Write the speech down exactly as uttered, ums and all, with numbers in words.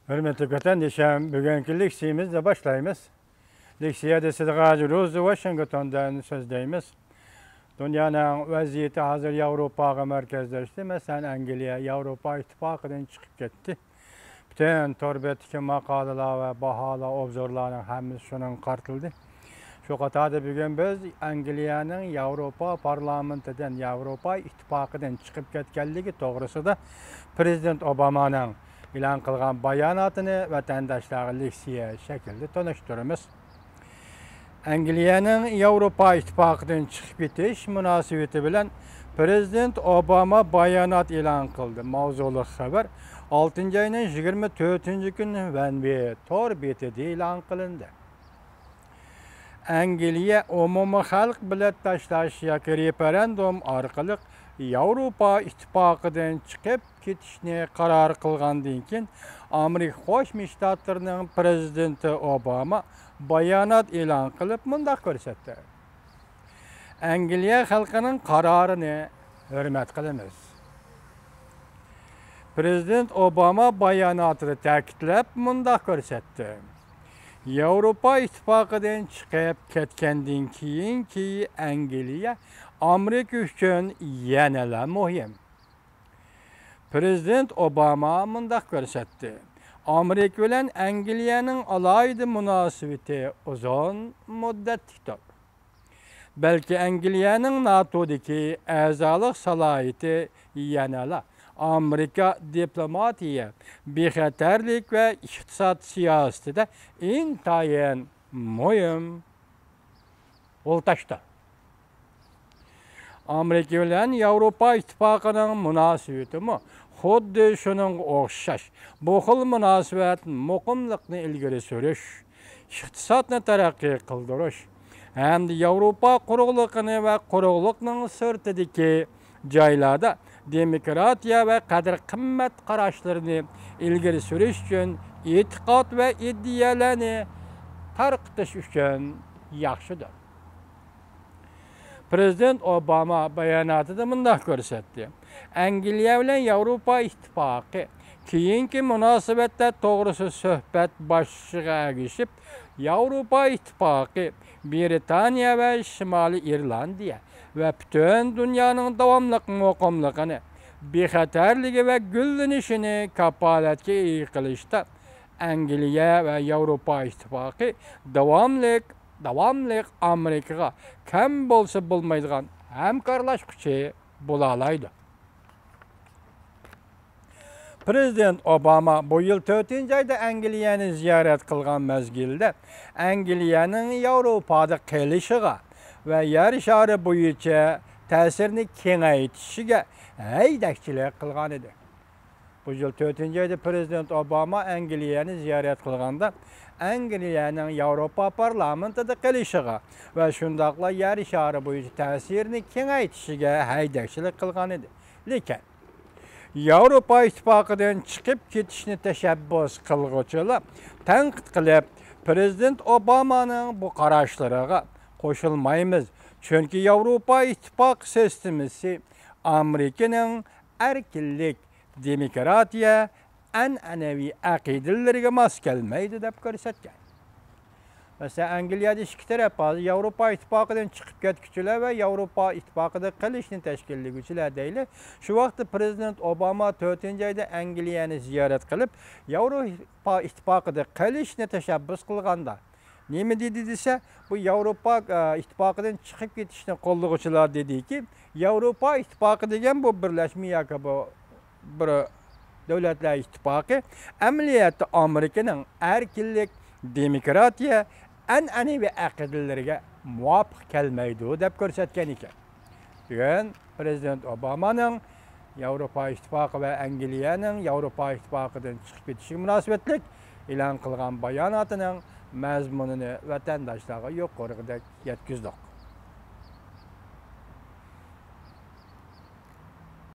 ھۆرمەتلىك ۋەتەندىشىم، بۈگۈنكى لېكسىيىمىزنى باشلايمىز. لېكسىيەدە سىدىغاج روز ۋاشىنگتوندىن سۆزلەيمىز. دۇنيانىڭ ۋەزىيىتى ھازىر ياۋروپاغا مەركەزلەشتى. مەسىلەن، ئەنگلىيە ياۋروپا ئىتتىپاقىدىن چىقىپ كەتتى. پۈتۈن تور بەتتىكى ماقالىلەر ۋە باھالار، ئوبزورلارنىڭ ھەممىسى شۇنىڭغا قارىتىلدى. شۇ قاتاردا بۈگۈن بىز ئەنگلىيەنىڭ ياۋروپا پارلامېنتىدىن، ياۋروپا ئىتتىپاقىدىن چىقىپ كەتكەنلىكى توغرىسىدا پىرېزىدېنت ئوبامانىڭ ئېلان قىلغان باياناتىنى ۋەتەنداشلارغا لېكسىيە شەكلىدە تونۇشتۇرىمىز. ئەنگلىيەنىڭ ياۋروپا ئىتتىپاقىدىن چىقىپ كېتىش مۇناسىۋىتى بىلەن پىرېزىدېنت ئوباما بايانات ئېلان قىلدى. ماۋزۇلۇق خەۋەر ئالتىنچى ئاينىڭ يىگىرمە تۆتىنچى كۈنى ۋەنۋى تور بېتىدە ئېلان قىلىندى. ئەنگلىيە ئومۇمىي خەلق بېلەت تاشلاش ياكى رېفېرېندۇم ئارقىلىق ياۋروپا ئىتتىپاقىدىن چىقىپ كېتىشنى قارار قىلغاندىن كېيىن، ئامېرىكا قوشما شتاتلىرىنىڭ پىرېزىدېنتى ئوباما بايانات ئېلان قىلىپ مۇنداق كۆرسەتتى: ئەنگلىيە خەلقىنىڭ قارارىنى ھۆرمەت قىلىمىز. پىرېزىدېنت ئوباما باياناتىدا تەكىتلەپ مۇنداق كۆرسەتتى: ياۋروپا ئىتتىپاقىدىن چىقىپ كەتكەندىن كېيىنكى ئەنگلىيە ئامېرىكا ئۈچۈن يەنىلا مۇھىم. پىرېزىدېنت ئوباما مۇنداق كۆرسەتتى: ئامېرىكا بىلەن ئەنگلىيەنىڭ ئالاھىدە مۇناسىۋىتى ئۇزۇن مۇددەتلىكتۇر. بەلكى ئەنگلىيەنىڭ ناتودىكى ئەزالىق سالاھىيىتى يەنىلا ئامېرىكا دىپلوماتىيە، بىخەتەرلىك ۋە ئىقتىساد سىياسىتىدە ئىنتايىن مۇھىم ئۇل تاشتۇر. ئامېرىكا بىلەن ياۋروپا ئىتتىپاقىنىڭ مۇناسىۋىتىمۇ خۇددى شۇنىڭغا ئوخشاش. بۇ خىل مۇناسىۋەت مۇقىملىقنى ئىلگىرى سۈرۈش، ئىقتىسادنى تەرەققىي قىلدۇرۇش ھەمدە ياۋروپا قۇرۇقلۇقىنى ۋە قۇرۇقلۇقنىڭ سىرتىدىكى جايلاردا دېموكراتىيە ۋە قەدىر-قىممەت قاراشلىرىنى ئىلگىرى سۈرۈش ئۈچۈن ئېتىقاد ۋە ئىدىيەلەرنى تارقىتىش ئۈچۈن ياخشىدۇر. پىرېزىدېنت ئوباما باياناتىدا مۇنداق كۆرسەتتى: ئەنگلىيە بىلەن ياۋروپا ئىتتىپاقى كېيىنكى مۇناسىۋەتلەر توغرىسىدا سۆھبەت باشلىشىغا ئەگىشىپ، ياۋروپا ئىتتىپاقى، بىرىتانىيە ۋە شىمالىي ئىرلاندىيە ۋە پۈتۈن دۇنيانىڭ داۋاملىق مۇقىملىقىنى، بىخەتەرلىكى ۋە گۈللىنىشىنى كاپالەتكە ئىگە قىلىشتا ئەنگلىيە ۋە ياۋروپا ئىتتىپاقى داۋاملىق، داۋاملىق ئامېرىكىغا كەم بولسا بولمايدىغان ھەمكارلاشقۇچى بولالايدۇ. پىرېزىدېنت ئوباما بۇ يىل تۆتىنچى ئايدا ئەنگلىيەنى زىيارەت قىلغان مەزگىلدە، ئەنگلىيەنىڭ ياۋروپادا قېلىشىغا ۋە يەر شارى بويىچە تەسىرىنى كېڭەيتىشىگە ھەيدەكچىلىك قىلغانىدى. بۇ يىل تۆتىنچى ئايدا پىرېزىدېنت ئوباما ئەنگلىيەنى زىيارەت قىلغاندا، ئەنگلىيەنىڭ ياۋروپا پارلامېنتىدا قېلىشىغا ۋە شۇنداقلا يەر شارى بويىچە تەسىرىنى كېڭەيتىشىگە ھەيدەكچىلىك قىلغانىدى. لېكىن، ياۋروپا ئىتتىپاقىدىن چىقىپ كېتىشنى تەشەببۇس قىلغۇچىلار تەنقىد قىلىپ، پىرېزىدېنت ئوبامانىڭ بۇ قاراشلىرىغا قوشۇلمايمىز، چۈنكى ياۋروپا ئىتتىپاقى سىستېمىسى ئامېرىكىنىڭ ئەركىنلىك، دېموكراتىيە، ئەنئەنىۋى ئەقىدىلىرىگە ماس كەلمەيدۇ، دەپ كۆرسەتكەن. مەسىلەن، ئەنگلىيەدە ئىككى تەرەپ بار، ياۋروپا ئىتتىپاقىدىن چىقىپ كەتكۈچىلەر ۋە ياۋروپا ئىتتىپاقىدا قېلىشنى تەشكىللىگۈچىلەر دەيلى. شۇ ۋاقىتتا پىرېزىدېنت ئوباما تۆتىنچى ئايدا ئەنگلىيەنى زىيارەت قىلىپ، ياۋروپا ئىتتىپاقىدا قېلىشنى تەشەببۇس قىلغاندا، نېمە دېدى دېسە، بۇ ياۋروپا، ئە، ئىتتىپاقىدىن چىقىپ كېتىشنى قوللىغۇچىلار دېدىكى، ياۋروپا ئىتتىپاقى دېگەن بۇ بىرلەشمە ياكى بۇ بىر دۆلەتلەر ئىتتىپاقى ئەمەلىيەتتە ئامېرىكىنىڭ ئەركىنلىك، دېموكراتىيە، ئەنئەنىۋى ئەقىدىلىرىگە مۇۋاپىق كەلمەيدۇ، دەپ كۆرسەتكەن ئىكەن. بۈگۈن پىرېزىدېنت ئوبامانىڭ ياۋروپا ئىتتىپاقى ۋە ئەنگلىيەنىڭ ياۋروپا ئىتتىپاقىدىن چىقىپ كېتىشىگە مۇناسىۋەتلىك ئېلان قىلغان باياناتىنىڭ مەزمۇنىنى ۋەتەنداشلارغا يۇقىرىقىدەك يەتكۈزدۇق.